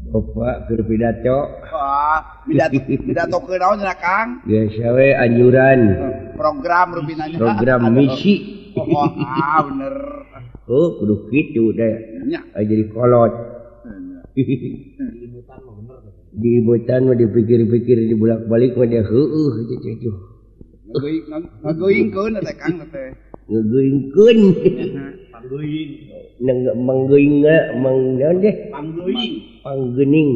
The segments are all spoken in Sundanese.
Bapak keur pidato. Wah, pidato keur naon cenah Kang? Biasa we anjuran. Program rupina nya. Program misi. Oh, ah bener. Oh, kudu kitu deh. Nya. Jadi kolot. Diimutan mah bener. Diimutan mah dipikir-pikir dibulak-balik mah dia heueuh kitu. Ngageuingkeun teh Kang teh. Ngageuingkeun. Panggeuing. Manggeing mang naon deh? Panggeuing. Panggening.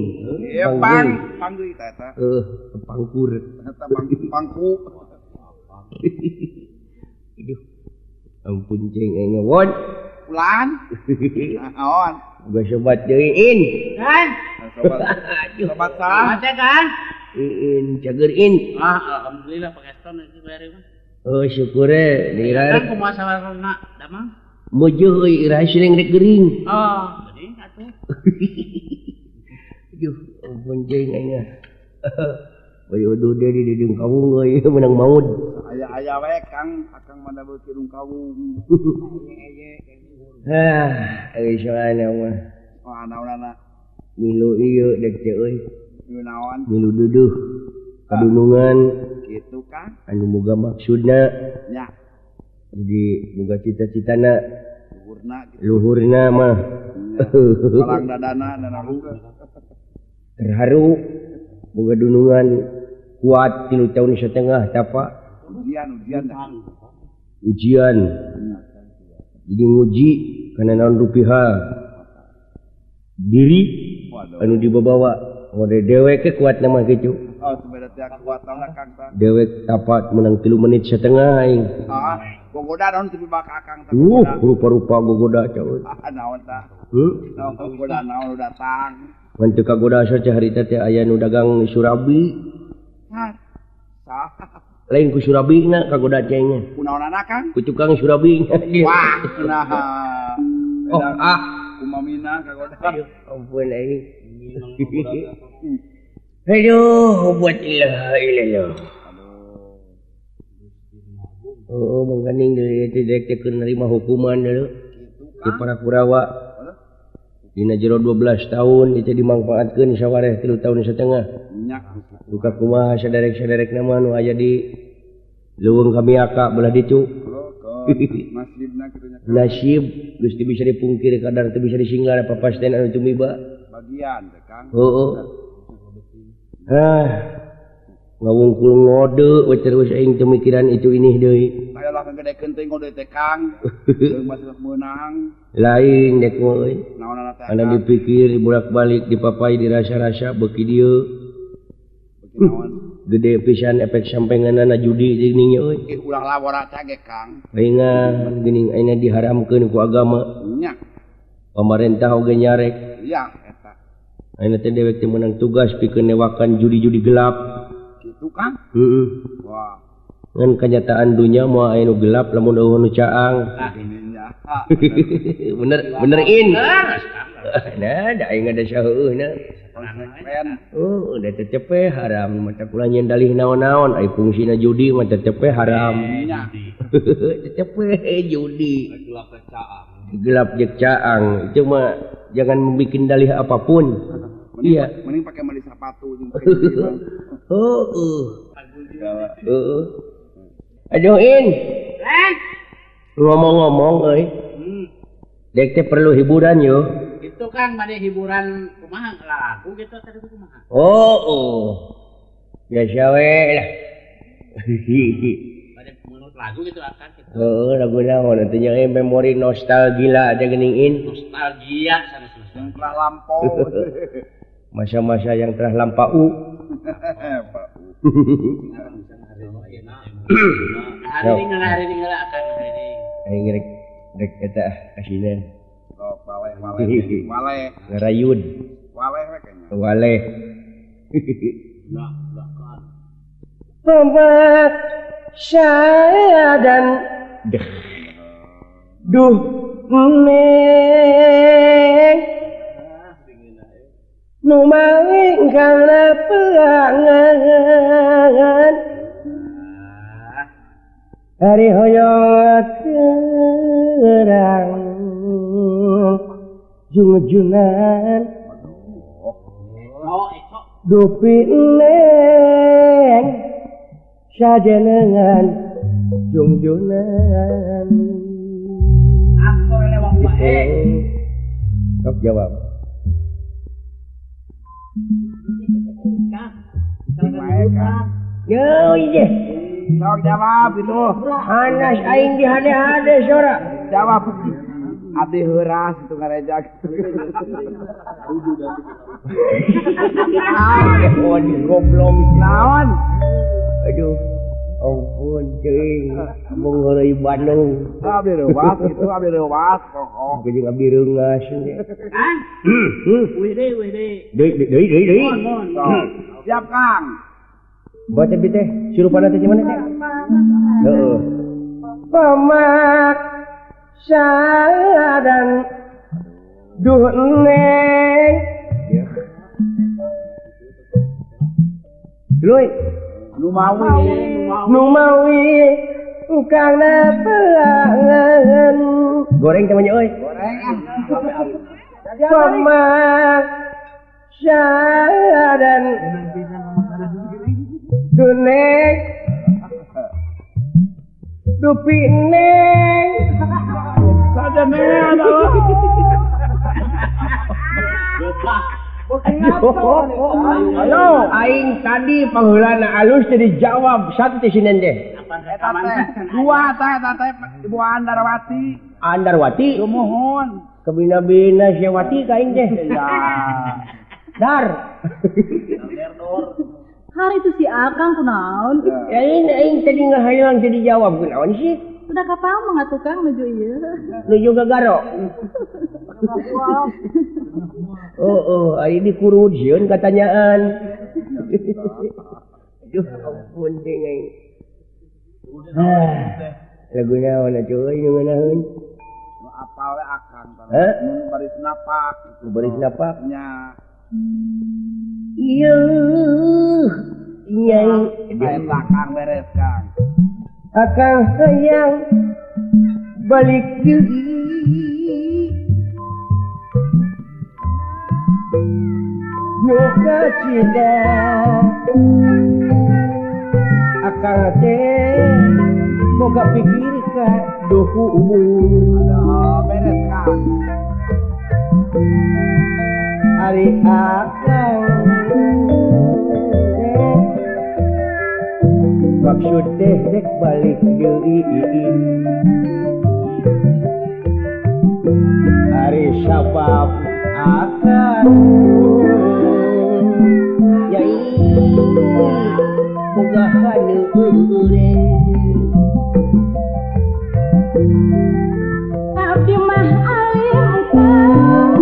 Iya, pang, panggeuing teh eta. Heuh, pangkur. Eta pangku. Aduh. Ampun cing aing ngewon. Ulan. Naon? Gua sobat deui in. Kan? Sobat. Sobat sah. Sobat kan? In cager in. Ah, alhamdulillah pangeston ieu bayar mah. Oh, syukur e dira. Kan kumaha sawarna damang? Mojo euy iraha sering rek gering. Oh, geuning atuh. Aduh, ampun cing aing. Bae uduh deui di deung kawung euy menang maut. Aya-aya we Kang, akang mah da beuki deung kawung. Hah, euy soalna mah. Wah, naonana? Milu ieu dek teh euy. Milu naon? Milu duduh kadunungan. Kitu Kang. Anu boga maksudna. Nya. Jadi boga cita-citana luhurna gitu. Luhurna mah. Palang dadana dana terharu boga dunungan kuat 3 tahun setengah tapa. Ujian ujian. Jadi nguji kana naon rupiah diri anu dibawa ode dewek ke kuat nama kitu. Oh, sebenarnya kuat naon Kang. Dewek tapat menang 3 menit setengah aing. Ah, gogoda naon teu baka Akang teh. Rupa-rupa gogoda cau. Ah, naon tah? Naon gogoda naon nu datang. Mun teu kagoda saja harita teh aya nu dagang surabi. Hah. Sah. Lain ku surabi na kagoda cengnya. Ku naonana Kang? Ku tukang surabi. Wah, nah. Oh, ah, ku mamina kagoda. Aduh, ampun aing. Aduh, buat ilah ilallah. Oh, mangkaning deui teh dek teh keur nerima hukuman deui. Di para Kurawa. Dina jero 12 tahun itu dimangfaatkeun sawareh 3 tahun setengah. Duka kumaha saderek-saderek nama nu aya di leuweung kamiaka belah ditu. Nasib geus teu bisa dipungkir kadar teu bisa disinglar papasten anu tumiba. Bagian teh Kang. Heueuh. Ah. Ngawungkul ngode we terus aing teu mikiran itu ini deui. Sayalah ngagedekeun teh ngode teh Kang. Deung masuk meunang. Lain dek mah euy. Naonana teh? Anu dipikir bolak-balik dipapai dirasa-rasa beuki dieu. Beuki naon? Gede pisan efek sampenganana judi geuning euy. Ih ulah lawara teh ge Kang. Ringan geuning ayeuna diharamkeun ku agama. Nya. Pamarentah oge nyarek. Iya eta. Ayeuna teh dewek teh meunang tugas pikeun newakan judi-judi gelap. Kitu Kang? Heeh. Wah. Ngan kenyataan dunya moal aya nu gelap lamun eueuh nu caang. Bener bener in. Nah, da aing ada saheueuhna. Oh, da tetep we haram mata kula nyeun dalih naon-naon ai fungsina judi mah tetep we haram. Tetep we judi. Gelap jeung caang. Itu mah jangan membikin dalih apapun. Iya, mending pakai mandi sepatu jeung pakai judi. Heeh. Heeh. Aduh in. Ngomong-ngomong euy. Dek teh perlu hiburan yo. Itu kan bade hiburan kumaha lagu gitu tadi kumaha. Oh, oh. Biasa we lah. Bade menurut lagu gitu akan gitu. Heeh, lagu naon atuh nya memori nostalgia teh geuning in. Nostalgia sanes-sanes yang telah lampau. Masa-masa yang telah lampau. Hari ini ngelah hari ini ngelah akan hari ini. Aing rek rek eta kasinan. Sok waleh waleh waleh. Ngarayun. Waleh we kayaknya. Waleh. Lah lah. Pembat saya dan duh neng nu mawi kana peangan hari hoyong Jungjunan dupi neng sajenengan jungjunan. Sok jawab. Yo ieu. Sok jawab itu. Hanas aing di hade-hade sora. Jawab. Abdi heuras itu ngarejak. Ah, goblok naon? Aduh. Ampun ceuing, mung heureuy Bandung. Abdi reuwas kitu, abdi reuwas pokok. Jeung abdi reungas. Kang. Wih deui, wih deui. Deui deui deui deui. Siap, Kang. Buat teh teh, surupana teh mana teh? Heeh. Pamak sadan duh neng. Luy. Numawi, Numawi kang nepelangan. Goreng temannya euy. Goreng ah. Pamak sadan duh neng. Dupi neng. Saja neng adalah. Ayo, aing tadi pangheulana alus teh dijawab satu teh sinen teh. Eta teh dua teh eta teh Ibu Andarwati. Andarwati? Sumuhun. Kebina-bina Syawati ka aing teh. Ya. Dar. Hari itu si Akang kunaon? Ya ini aing tadi ngahayang teh dijawab kunaon sih? Sudah kapal mah tukang nuju ieu. Nuju gagaro. Oh, oh, hari ini kurut sieun katanyaan. Aduh, ampun teh aing. Lagu naon atuh euy nu ngeunaheun? Nu apal we Akang. Heh? Nu baris napak. Nu baris napak? Nya. Ieu nyai eta Kang beres Kang. Akang hayang balik deui. Nu kacida akang teh boga pikir ka duh umur. Aduh beres Kang. Ari akang teh maksud teh rek balik deui. Ari sabab akang yai boga haneureng. Abdi mah alim kang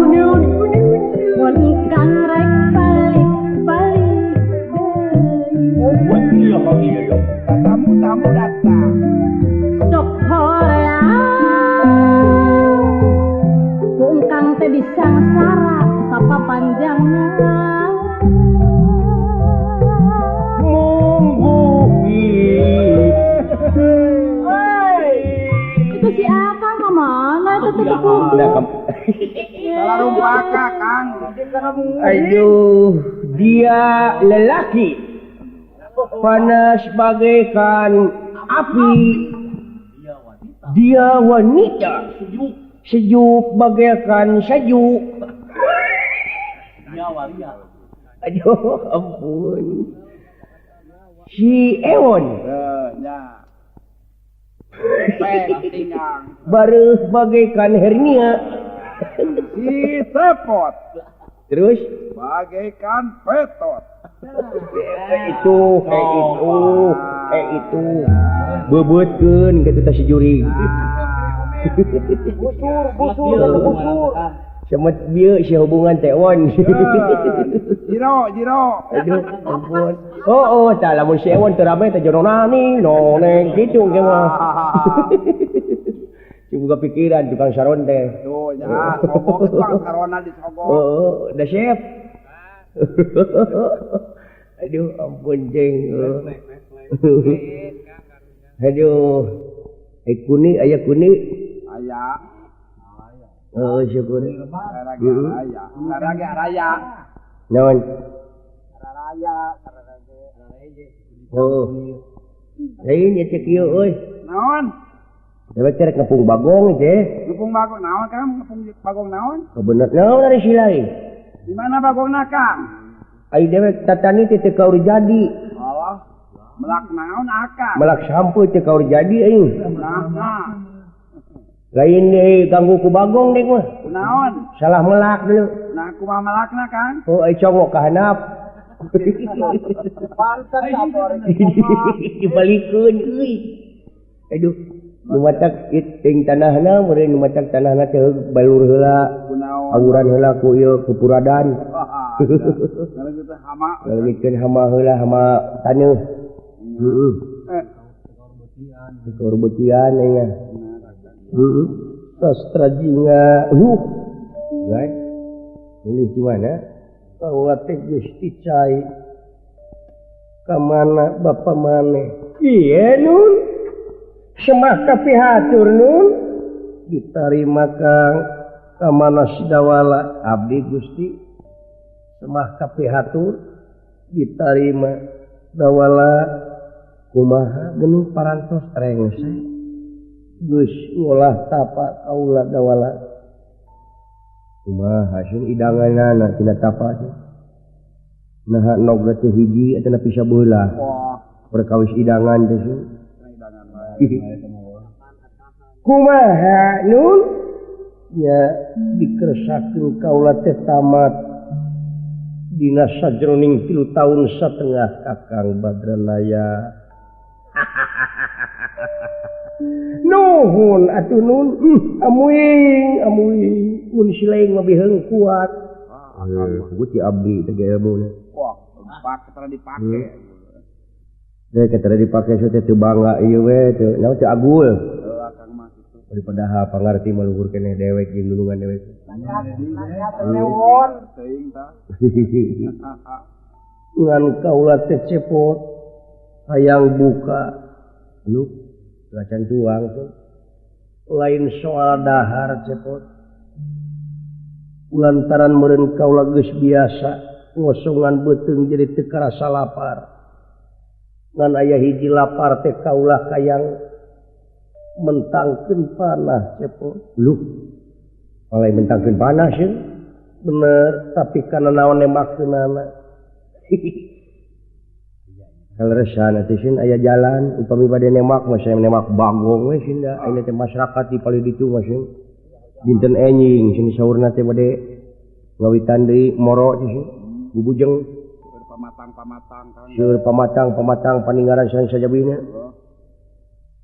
mun kang rek balik-balik deui. Tamu-tamu datang. Sok hoream kang teh disangsara sapa panjangna. Itu si Akang kemana itu tuh Salah rumpaka Kang. Aduh, dia lelaki panas bagaikan api. Dia wanita sejuk bagaikan sejuk. Aduh, ampun. Si Ewon. Baru bagaikan hernia. Si Tepot. Terus bagaikan petot. Itu, itu. Beubeutkeun kitu teh si jurig. Busur, busur, busur. Semet bieu si hubungan teh Ewon. Jiro, jiro. Aduh, ampun. Oh, oh, tah lamun si Ewon teu rame teh jono nani, noneng kitu ge mah. Buka pikiran tukang saron teh. Tuh, nya, sogok tukang sarona di sogok. Oh, udah siap. Aduh, ampun jeng. Aduh. Kuni aya kuni. Aya. Heeh syukur. Raya. Raya raya. Naon? Raya, oh. Lain ieu teh kieu euy. Naon? Dewek teh rek ngepung bagong teh. Ngepung bagong naon Kang? Ngepung bagong naon? Kebener naon ari si lain? Di mana bagongna Kang? Ai dewek tatani teh teu kaur jadi. Allah. Melak naon akang? Melak sampo teu kaur jadi euy. Nah. Lain deui ganggu ku bagong deh mah. Naon? Salah melak dulu. Nah kumaha melakna Kang? Oh ai congok ka handap. Pantes sapor. Dibalikeun euy. Aduh, nu matak ting tanahna meureun nu matak tanahna teh balur heula. Awuran heula ku ieu kupuradan. Ngaleungkeun hama. Ngaleungkeun hama heula hama taneuh. Heeh. Korbetian nya. Heeh. Sastra jinga. Baik. Mulih di mana? Kaula teh geus dicai. Ka mana bapa maneh? Ieu nun. Semah kapihatur nun. Ditarima Kang. Ka mana sidawala abdi Gusti. Semah kapihatur ditarima dawala kumaha geuning parantos rengse. Geus ngolah tapa kaula dawala. Kumaha sieun idanganana tina tapa teh. Naha nog teh hiji eta na bisa beulah. Perkawis idangan teh sieun. Kumaha nun? Nya dikersakeun kaula teh tamat dina sajroning 3 tahun setengah Kakang Badranaya. Nuhun atuh nun, amuing amuing mun si lain mah biheung kuat. Heuh, ti abdi teh ilmuna. Wah, pak tara dipake. Deh tara dipake so teh teu bangga ieu we teu naon teu agul. Heuh akang mah kitu. Daripada ha pangarti mah luhur keneh dewek jeung nulungan dewek. Teuing tah. Ngan kaula teh cepot hayang buka. Lu lacan tuang tuh. Lain soal dahar cepot. Lantaran meureun kaula geus biasa ngosongan beuteung jadi teu karasa lapar. Ngan aya hiji lapar teh kaula hayang mentangkeun panah cepot. Lu oleh mentangkeun panah sih. Bener, tapi kana naon nembakeunana. Kaleresan atuh sieun aya jalan upami bade nembak mah saya nembak bagong we sieun da ayeuna teh masyarakat di palih ditu mah sieun. Dinten enjing sieun saurna teh bade ngawitan deui moro sieun bubujeng pamatang-pamatang Kang. Seur pamatang-pamatang paninggaran sajabina.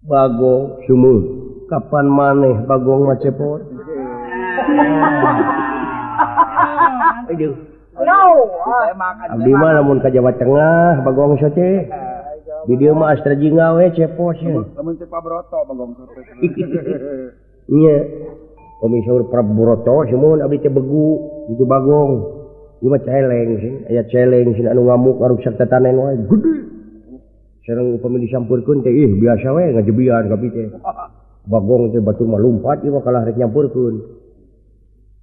Bagong sumuh kapan maneh bagong mah cepot. Aduh. Abdi mah lamun ka Jawa Tengah bagong sote. Di dieu mah Astra Jingga we cepot sieun. Lamun teh Pabroto bagong sote. Nya. Upami saur Prabroto sumuhun abdi teh begu kitu bagong. Ieu mah celeng sieun, aya celeng sieun anu ngamuk ngaruksak tatanen wae gede. Sareng upami disampurkeun teh ih biasa we ngajebian ka abdi teh. Bagong teh batur mah lumpat ieu mah kalah rek nyampurkeun.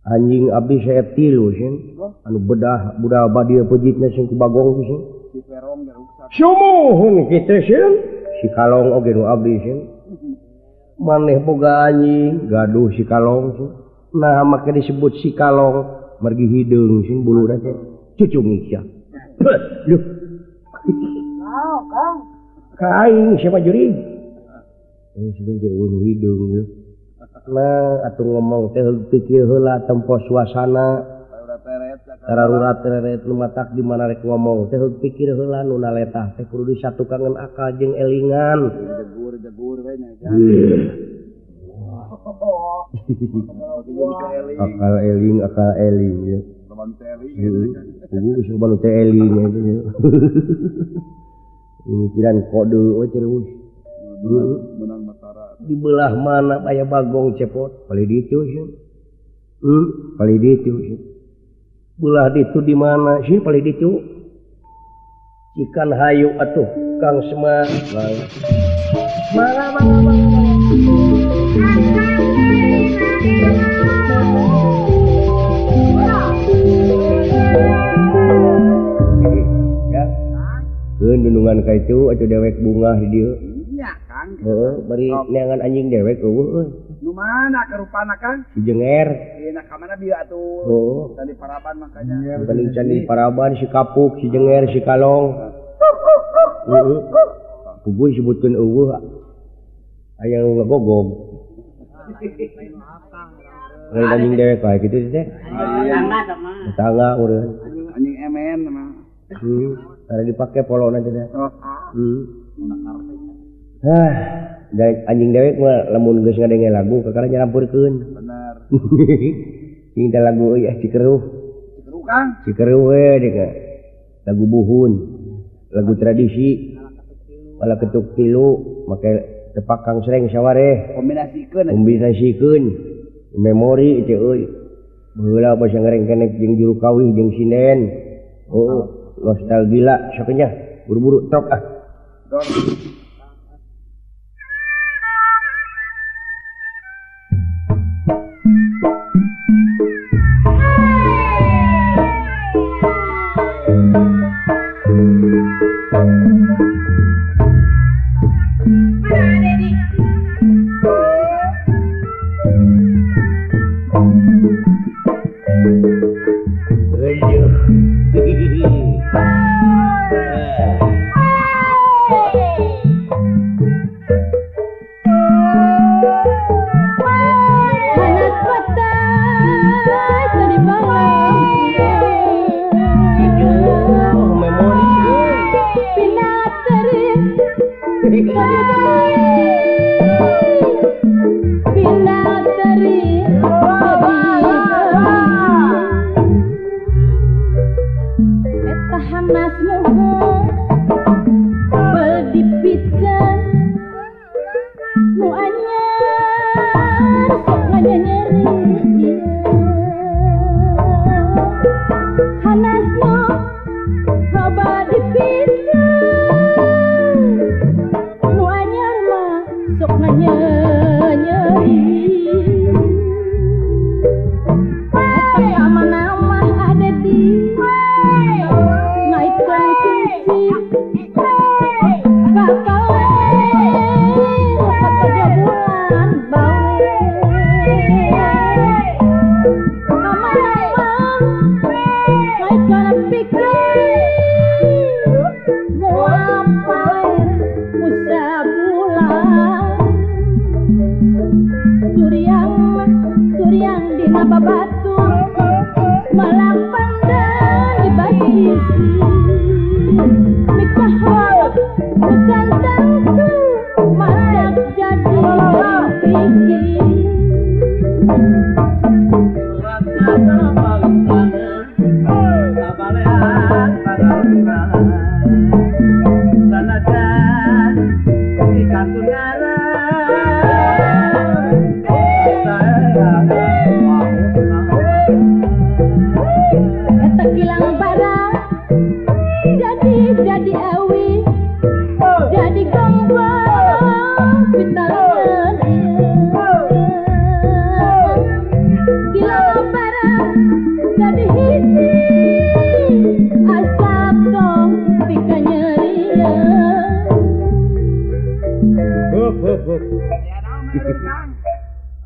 Anjing abdi seep tilu sieun anu bedah budak badieu pejitna sieun ku bagong teh sieun. Si perong garuksak. Sumuhun kitu sieun. Si kalong oge nu abdi sieun. Maneh boga anjing gaduh si kalong sieun. Nah make disebut si kalong margi hideung sieun buluna teh cucung sia. Luh. Naon Kang? Ka aing siapa jurig? Sieun jeung hideung yeuh. Nah, atuh ngomong teh pikir heula tempo suasana. Tararurat teret nu matak di mana rek ngomong teh pikir heula nu naletah teh kudu disatukankeun akal jeung elingan. Jegur-jegur we nya. Akal eling ya. Kudu geus loba nu teh eling nya. Mikiran kode we terus. Menang Matara. Di belah mana aya bagong cepot palih ditu sieun. Palih ditu sieun. Belah ditu di mana sieun palih ditu? Ikan hayu atuh Kang Semar. Mangga mangga mangga. nundungan ka itu atuh dewek bungah di dieu. Nya Kang. Heeh, bari neangan anjing dewek eueuh euy. Nu mana karupana Kang? Si Jenger. Ieu ka mana bieu atuh? Heeh. Candi Paraban makanya. Paling Candi Paraban si Kapuk, si Jenger, si Kalong. Heeh. Puguh disebutkeun eueuh. Aya nu ngagogog. Lain anjing dewek wae kitu teh. Tetangga meureun. Anjing emen mah. Tara dipake polona teh. Oh. Hah, anjing dewek mah lamun geus ngadenge lagu kakara nyarampurkeun. Bener. Cing teh lagu euy Cikeruh. Cikeruh Kang. Cikeruh we deui lagu buhun. Lagu tradisi. Wala ketuk tilu make tepak Kang Sreng sawareh. Kombinasikeun. Kombinasikeun. Memori teh euy. Baheula basa ngarengkenek jeung juru kawih jeung sinden. Oh, nostalgia sok nya. Buru-buru tok ah. Dor.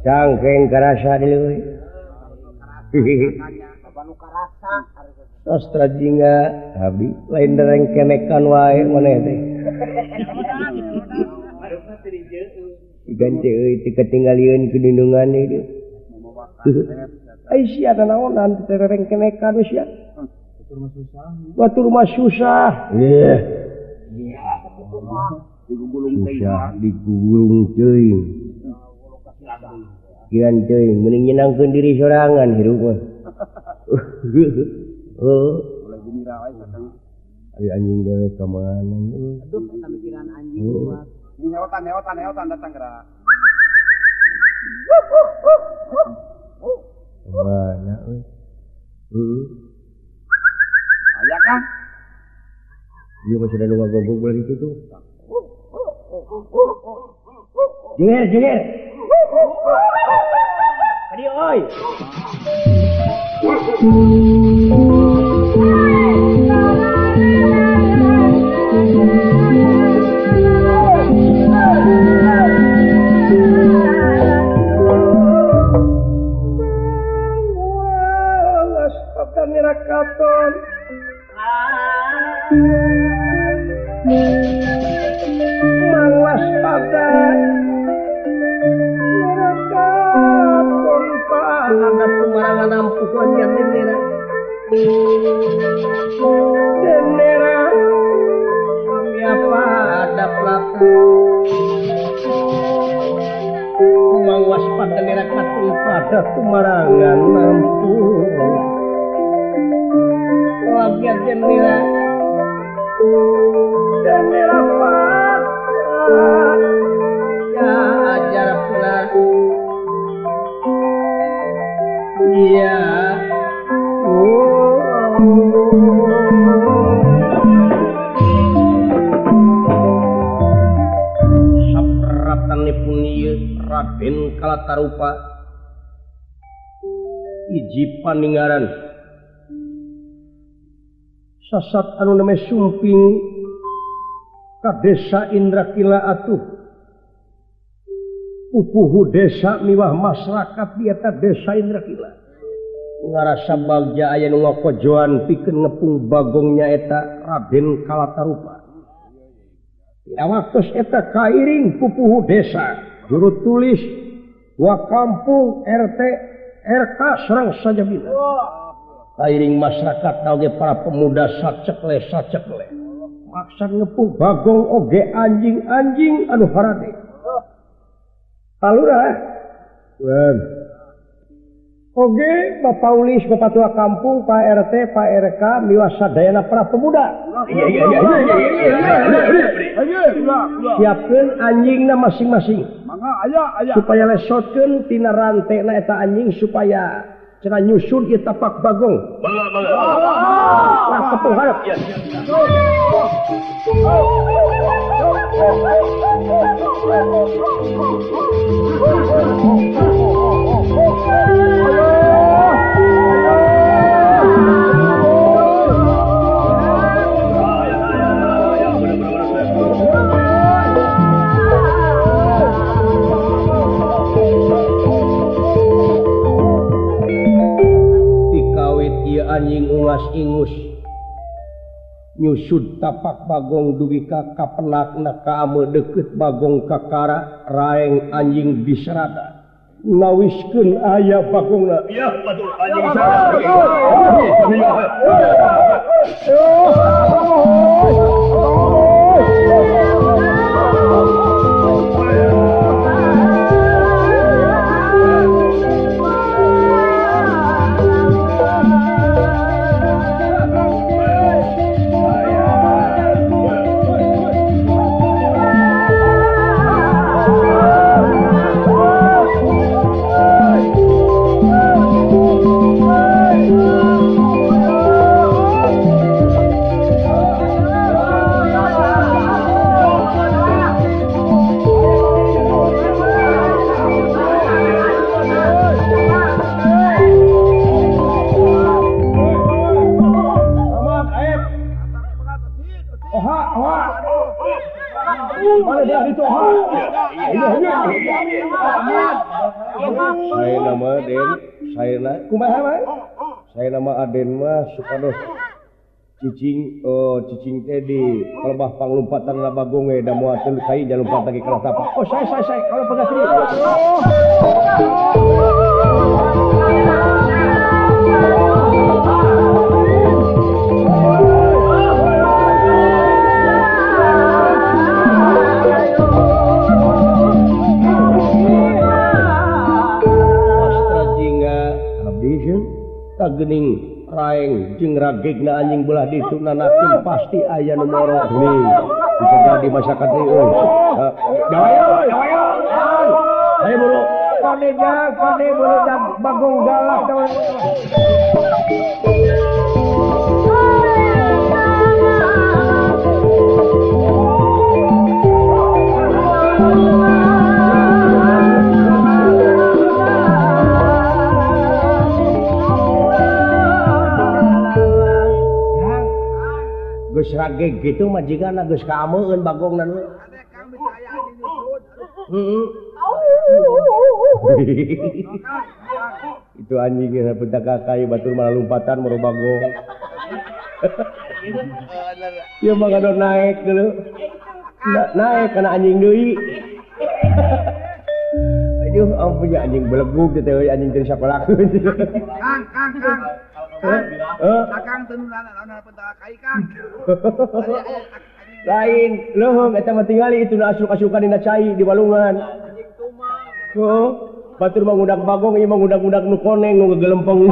Cangkeng karasa deui. Sastra jingga abdi lain derengkenekan wae maneh teh. Ganti euy teu katinggalieun ku dindungan ieu. Ai sia naonan teu rengkenekan we sia. Batur mah susah. Yeuh. Digugulung teuing. Susah digugulung teuing. Kiran teuing mending nyenangkeun diri sorangan hirup mah. Heeh. Oleh gumira wae sakang. Ari anjing dewek ka mana euy. Aduh, eta mikiran anjing kuat. Ini heotan datang gerak. Mana euy? Heeh. Aya Kang. Ieu mah sudah nu ngagogog belah ditu tuh. Jenger, jenger. Kadi oi. Bendera samya pada pelaku kumang waspada nera katun pada tumarangan mampu lagian bendera bendera pada ya ajar pelaku iya. Sapratanipun ieu Raden Kalatarupa hiji paningaran sasat anu name sumping ka desa Indrakila atuh pupuhu desa miwah masyarakat di eta desa Indrakila ngarasa bagja aya nu ngokojoan pikeun ngepung bagong nyaeta Raden Kalatarupa. Dina waktos eta kairing pupuhu desa, juru tulis, wa kampung, RT, RK sareng sajabina. Kairing masyarakat oge para pemuda sacekle-sacekle. Maksa ngepung bagong oge anjing-anjing anu harade. Palurah. Oge Bapak Ulis, Bapak Tua Kampung, Pak RT, Pak RK, miwah sadayana para pemuda. Siapkeun anjingna masing-masing. Supaya lesotkeun tina rantena eta anjing supaya cenah nyusun ieu tapak bagong. Lah tepung hareup. Dikawit ieu anjing ungas-ingus nyusud tapak bagong dugi ka kapenakna ka ame deukeut bagong kakara raeng anjing diserada nawiskeun aya bagongna. Iya betul anjing diserada. Saya nama Den, saya nama kumaha mah? Saya nama Aden mah supados cicing cicing teh di pelebah panglumpatan na bagong da moal teu kai jalumpat lagi kana tapak. Oh saya kalau pegas ini. Gening raeng jeung ragegna anjing belah ditu nanakeun pasti aya nu moro geuning bisa jadi masyarakat ieu euy. Ayo buru kade jang kade buru bagong galak. Geus rageg kitu mah jigana geus kaameun bagongna nu. Itu anjingnya pentak kayu batur malah lompatan moro bagong. Ieu mah ngadon naik dulu. Naik kana anjing deui. Aduh, ampun ya anjing belegug teh anjing teu sakolakeun. Kang, Kang, Kang. Akang teu naon pentaka kai Kang. Lain leuheung eta mah tingali itu nu asuk-asukan dina cai di walungan. Heuh, batur mah ngudak bagong ieu mah ngudak-ngudak nu koneng nu gegelempeng.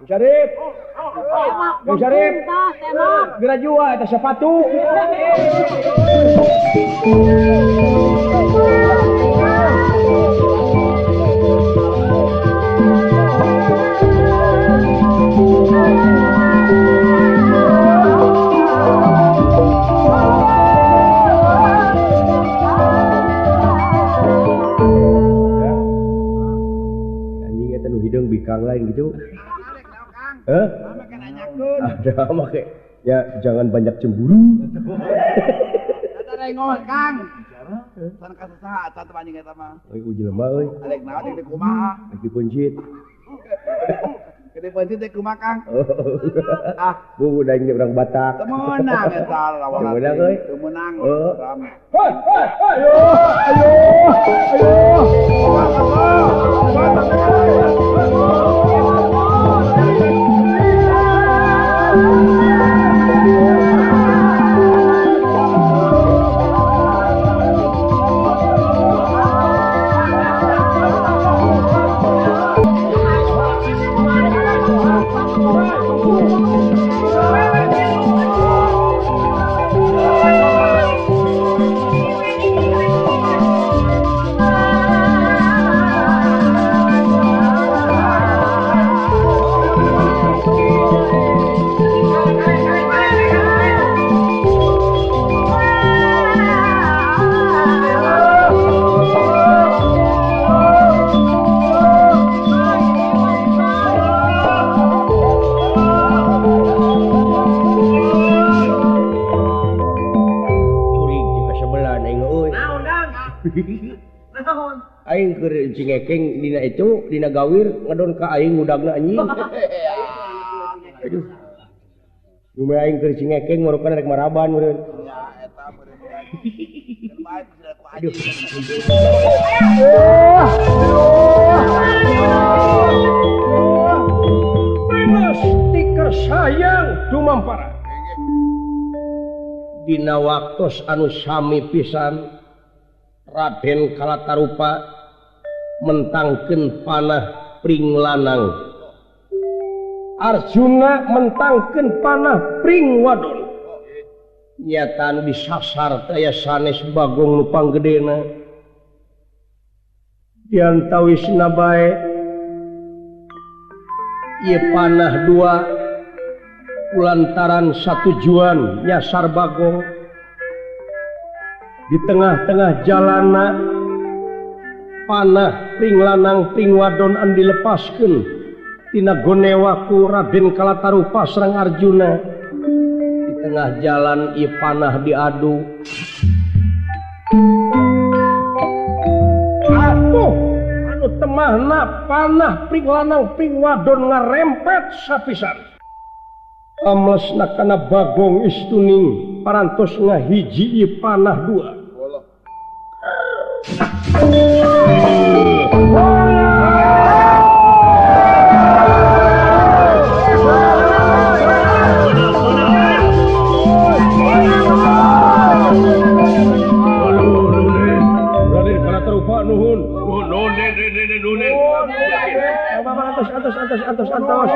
Syarif, Bang Syarif, geura jua eta sepatu. Anjing eta nu hideung bikang lain gitu. Hah? Ada make ya jangan banyak cemburu. Eta rengol Kang. San ka saha eta teh anjing eta mah. Euy jelema euy. Arek naon deui kumaha? Rek dipencit. Gede pencit teh kumaha Kang? Ah, bu udah ini urang Batak. Teu meunang eta lawan. Teu meunang euy. Teu meunang. Rame. Hoi, hoi, hoi. Ayo, ayo, ayo. Aing keur cingekeng dina itu dina gawir ngedon ka aing ngudagna anjing. Aduh. Dume aing keur cingekeng marukan rek maraban meureun. Ya eta meureun. Keun bae ku Aduh. Stiker sayang dumampara. Dina waktos anu sami pisan Raden Kalatarupa mentangkeun panah pring lanang. Arjuna mentangkeun panah pring wadon. Nyata anu disasar teh aya sanes Bagong nu panggedena. Diantawisna bae ieu panah dua kulantaran satujuan nyasar Bagong. Di tengah-tengah jalana panah pring lanang pring wadon anu dilepaskeun tina gonewa ku Raden Kalatarupa sareng Arjuna. Di tengah jalan ieu panah diadu. Atuh anu temahna panah pring lanang pring wadon ngarempet sapisan. Amlesna kana Bagong istuning parantos ngahiji ieu panah dua. Raden Kalatarupa nuhun. Nuhun. Antos antos antos antos antos.